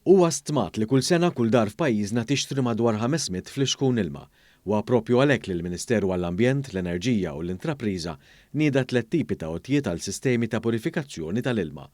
Huwa stmat li kull sena kull dar f'pajjiżna tixtri madwar 500 flixkun ilma. Huwa proprju għalhekk li l-Ministeru għall-Ambjent, l-Enerġija u l-Intrapriża nieda tliet tipi ta' għotjiet għal sistemi ta' purifikazzjoni tal-ilma.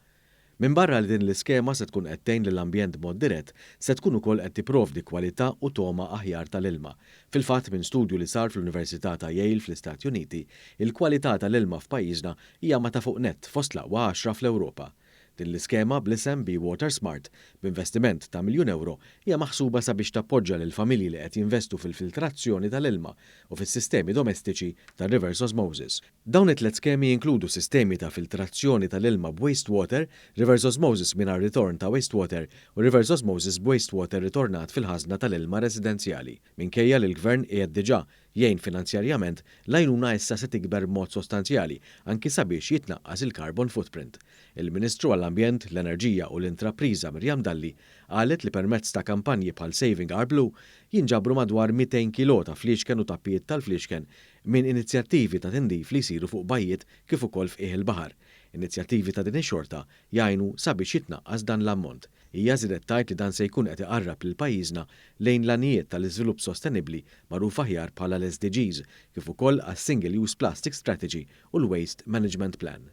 Minbarra li din l-iskema se tkun qed tgħin lill-ambjent b'mod dirett, se tkun ukoll qed tipprovdi kwalità u togħma aħjar tal-ilma. Fil-fatt, minn studju li sar fl-Università ta' Yale fl-Istati Uniti, il-kwalità tal-ilma f'pajjiżna hija ma' ta' fuq nett fost l-aqwa għaxra fl-Ewropa. Din l-iskema bl-isem Be Water Smart, b'investiment ta' 1,000,000 ewro, hija maħsuba sabiex tappoġġa lill-familji li qed jinvestu fil-filtrazzjoni tal-ilma u fis-sistemi domestiċi tar-reverse osmosis. Dawn it-tliet skemi jinkludu sistemi ta' filtrazzjoni tal-ilma b'wastewater, reverse osmosis mingħajr ritorn ta' wastewater u reverse osmosis b'wastewater ritornat fil-ħażna tal-ilma residenzjali. Minkejja li l-Gvern qiegħed diġà jgħin finanzjarjament, l-għajnuna issa se tikber b'mod sostanzjali, anki sabiex jitnaqqas il-carbon footprint. Il-Ministru għall-Ambjent, l-Enerġija u l-Intrapriża Miriam Dalli qalet li permezz ta' kampanji bħal Saving Our Blue jinġabru madwar 200 kilo ta' fliexken u tappijiet tal-fliexken minn inizjattivi ta' tindif li jsiru fuq bajjiet kif ukoll f'qiegħ il-baħar. Inizjattivi ta' din ix-xorta jgħinu sabiex jitnaqqas dan l-ammont. Hija żiedet tgħid li dan se jkun qed iqarrab lil pajjiżna lejn l-għanijiet tal-iżvilupp sostenibbli magħruf aħjar bħala l-SDGs, kif ukoll għas-Single Use Plastic Strategy u l-Waste Management Plan.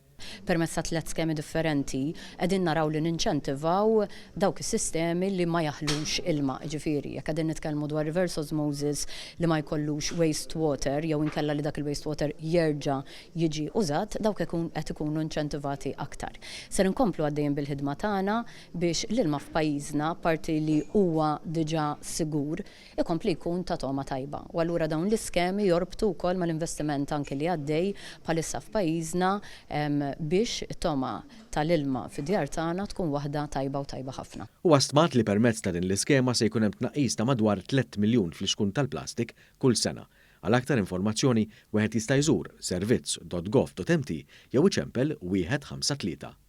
Permezz ta' tliet skemi differenti, qegħdin naraw li ninċentivaw dawk is-sistemi li ma jaħlux ilma. Jiġifieri, jekk qegħdin nitkellmu dwar reverse osmosis li ma jkollux waste water jew inkella li dak il-waste water jerġa' jiġi użat, dawk qed ikunu inċentivati aktar. Ser inkomplu għaddejjin bil-ħidma tagħna biex l-ilma f'pajjiżna, parti li huwa diġà sigur, ikompli jkun ta' togħma tajba. U allura dawn l-iskemi jorbtu wkoll mal-investiment anki li għaddej bħalissa f'pajjiżna biex it-togħma tal-ilma fid-djar tagħna tkun waħda tajba u tajba ħafna. Huwa stmat li permezz ta' din l-iskema se jkun hemm tnaqqis ta' madwar 3 miljun flixkun tal-plastik kull sena. Għal aktar informazzjoni wieħed jista' jżur servizz.gov.mt jew iċempel 153.